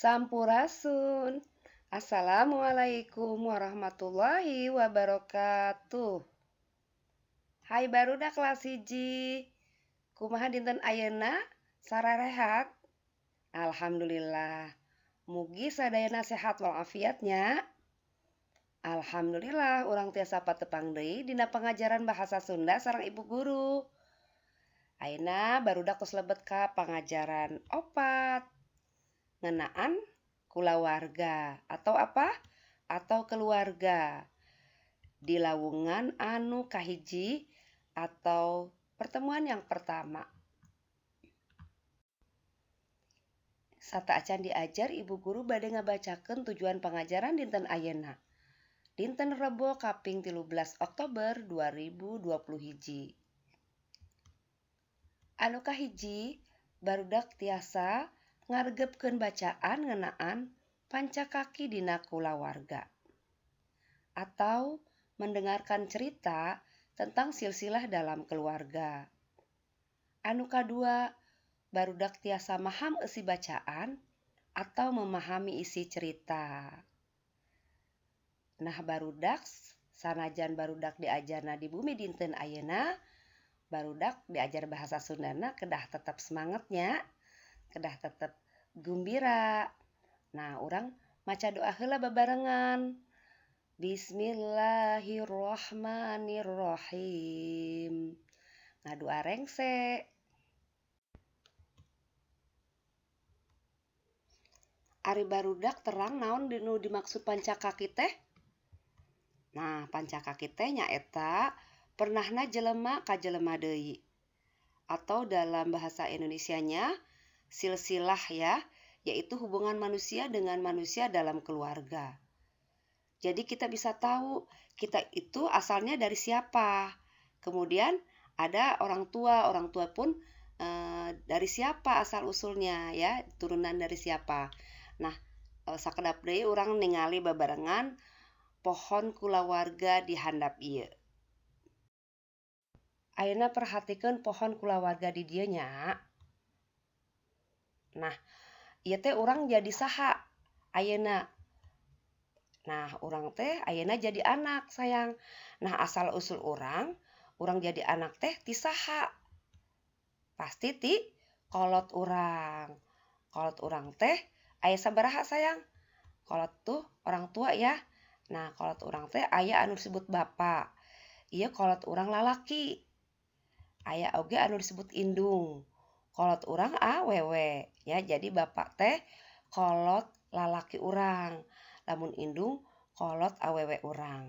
Sampurasun. Assalamualaikum warahmatullahi wabarakatuh. Hai barudak kelas hiji. Kumaha dinten ayeuna? Sararehat? Alhamdulillah. Mugi sadayana sehat walafiat nya. Alhamdulillah urang tiasa patepang deui dina pangajaran bahasa Sunda sareng ibu guru. Ayeuna barudak tos lebet ka pangajaran 4 ngeunaan kulawarga atau apa? Atau keluarga. Di lawungan anu kahiji atau pertemuan yang pertama. Sateuacan diajar ibu guru bade ngabacakeun tujuan pangajaran dinten ayeuna. Dinten Rebo kaping 13 Oktober 2021. Anu kahiji barudak tiasa ngaregepkeun bacaan ngeunaan pancakaki dina kulawarga atau mendengarkan cerita tentang silsilah dalam keluarga. Anu kadua barudak tiasa maham eusi bacaan atau memahami isi cerita. Nah barudak sanajan barudak diajarna di bumi dinten ayeuna, barudak diajar bahasa Sundana kedah tetap semangatnya, kedah tetep gumbira. Nah urang maca doa heula babarengan. Bismillahirrahmanirrahim. Ngadua rengse. Ari barudak terang naon nu dimaksud pancakaki teh? Nah, pancakaki teh nyaeta pernahna jelema ka jelema deui. Atau dalam bahasa Indonesianya silsilah ya, yaitu hubungan manusia dengan manusia dalam keluarga. Jadi kita bisa tahu kita itu asalnya dari siapa. Kemudian ada orang tua pun dari siapa asal usulnya ya, turunan dari siapa. Nah, sakedap deui urang ningali babarengan pohon kulawarga di handap ieu. Ayeuna perhatikeun pohon kulawarga di dieu nya. Nah, ieu teh urang jadi saha ayeuna? Nah, urang teh ayeuna jadi anak sayang. Nah, asal usul urang jadi anak teh ti saha? Pasti ti kolot urang. Kolot urang teh aya sabaraha sayang? Kolot tuh orang tua ya. Nah, kolot urang teh aya anu disebut bapak. Ieu kolot urang lalaki. Aya oge anu disebut indung. Kolot urang awewe ya. Jadi bapak teh kolot lalaki urang, lamun indung kolot awewe urang.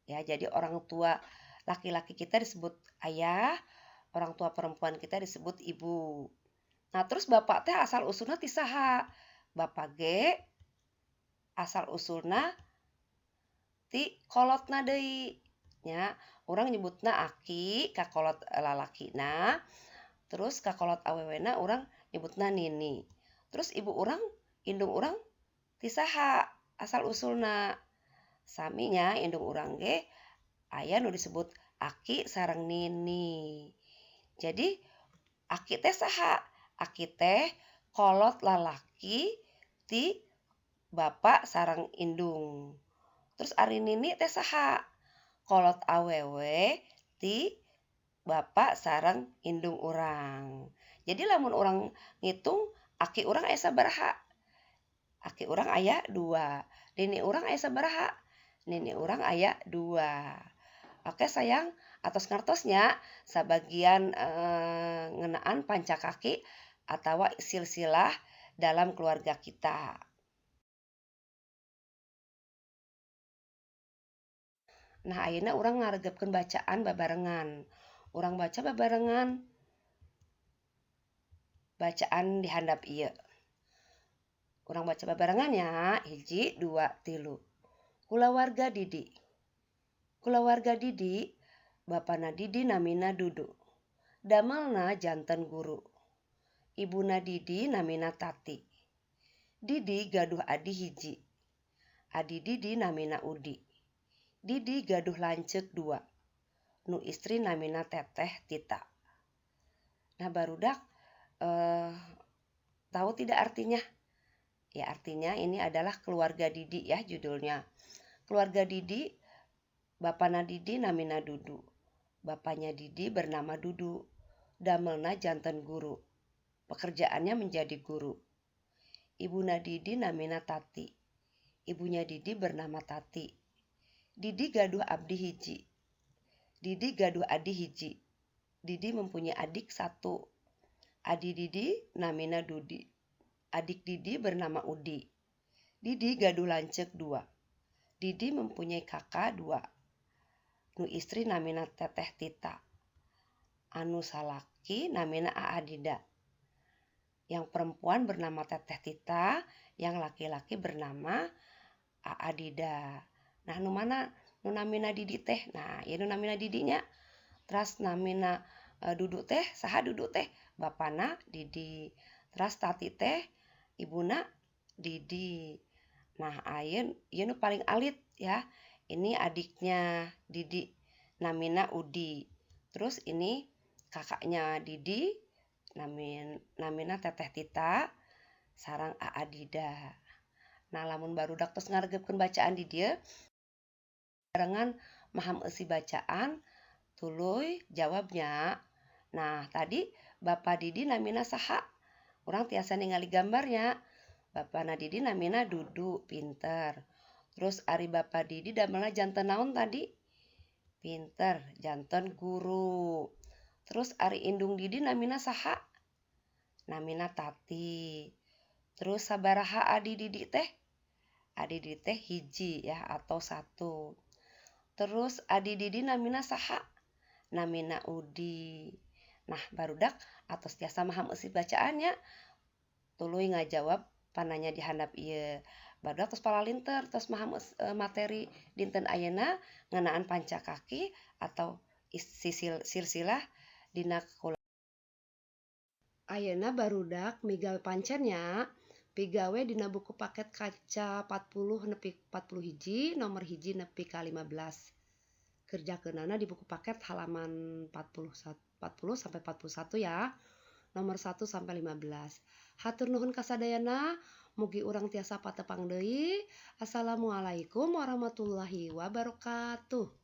Ya, jadi orang tua laki-laki kita disebut ayah, orang tua perempuan kita disebut ibu. Nah, terus bapak teh asal usulna ti saha? Bapak ge asal usulna ti kolotna deui nya. Urang nyebutna aki ka kolot lalakina, terus ka kolot awewena urang nyebutna nini. Terus ibu urang, indung urang ti saha asal usulna? Sami nya indung urang ge aya nu disebut aki sareng nini. Jadi aki teh saha? Aki teh kolot lalaki ti bapak sareng indung. Terus ari nini teh saha? Kolot awewe ti bapak sareng indung urang. Jadi lamun urang ngitung aki urang aya sabaraha? Aki urang aya 2. Nini urang aya sabaraha? Nini urang aya 2. Oke sayang, atos ngartosnya sabagian ngeunaan pancakaki atawa silsilah dalam keluarga kita. Nah, ayeuna urang ngaregepkeun bacaan babarengan. Urang baca babarengan bacaan di handap ieu. Urang baca babarengan ya. 1, 2, 3. Kulawarga Didi. Kulawarga Didi, bapana Didi namina Dudu. Damelna janten guru. Ibuna Didi namina Tati. Didi gaduh adi hiji. Adi Didi namina Udi. Didi gaduh lanceuk 2. Nu istri namina Teteh Tita. Nah barudak tahu tidak artinya? Ya, artinya ini adalah keluarga Didi ya judulnya. Keluarga Didi, bapana Didi namina Dudu. Bapaknya Didi bernama Dudu. Damelna janten guru. Pekerjaannya menjadi guru. Ibuna Didi namina Tati. Ibunya Didi bernama Tati. Didi gaduh abdi hiji. Didi gaduh adi hiji. Didi mempunyai adik satu. Adi Didi namina Dudi. Adik Didi bernama Udi. Didi gaduh lanceuk dua. Didi mempunyai kakak dua. Nu istri namina Teteh Tita. Anu salaki namina Aa Dida. Yang perempuan bernama Teteh Tita, yang laki-laki bernama Aa Dida. Nah, nu mana nu namina Didi teh? Nah, ieu nu namina Didinya. Teras namina Dudu teh, saha Dudu teh? Bapana Didi. Teras Tati teh ibuna Didi. Nah, ayeuna ieu nu paling alit ya. Ini adiknya Didi, namina Udi. Terus ini kakaknya Didi, namina Teteh Tita sareng Aa Dida. Nah, lamun barudak tos ngaregepkeun bacaan di dieu, barengan maham eusi bacaan, tuluy jawabnya. Nah, tadi Bapak Didi namina saha? Urang tiasa ningali gambarnya. Bapana Didi namina Dudu, pinter. Terus ari Bapak Didi damelna janten naon tadi? Pinter, janten guru. Terus ari indung Didi namina saha? Namina Tati. Terus sabaraha adi Didi teh? Adi Didi teh hiji ya atau satu. Terus adi Didi namina saha? Namina Udi. Nah, barudak atos tiasa maham eusi bacaannya, tuluy ngajawab pananya di handap ieu. Barudak tos palalinter tos maham materi dinten ayeuna ngeunaan pancakaki atau silsilah dina. Ayeuna barudak migawe pancen nya. Pigawe dina buku paket kaca 40 nepi 40 hiji, nomor hiji nepi ka 15. Kerjakeunana di buku paket halaman 40 sampai 41 ya. Nomor 1 sampai 15. Hatur nuhun kasadayana, mugi urang tiasa patepang deui. Assalamualaikum warahmatullahi wabarakatuh.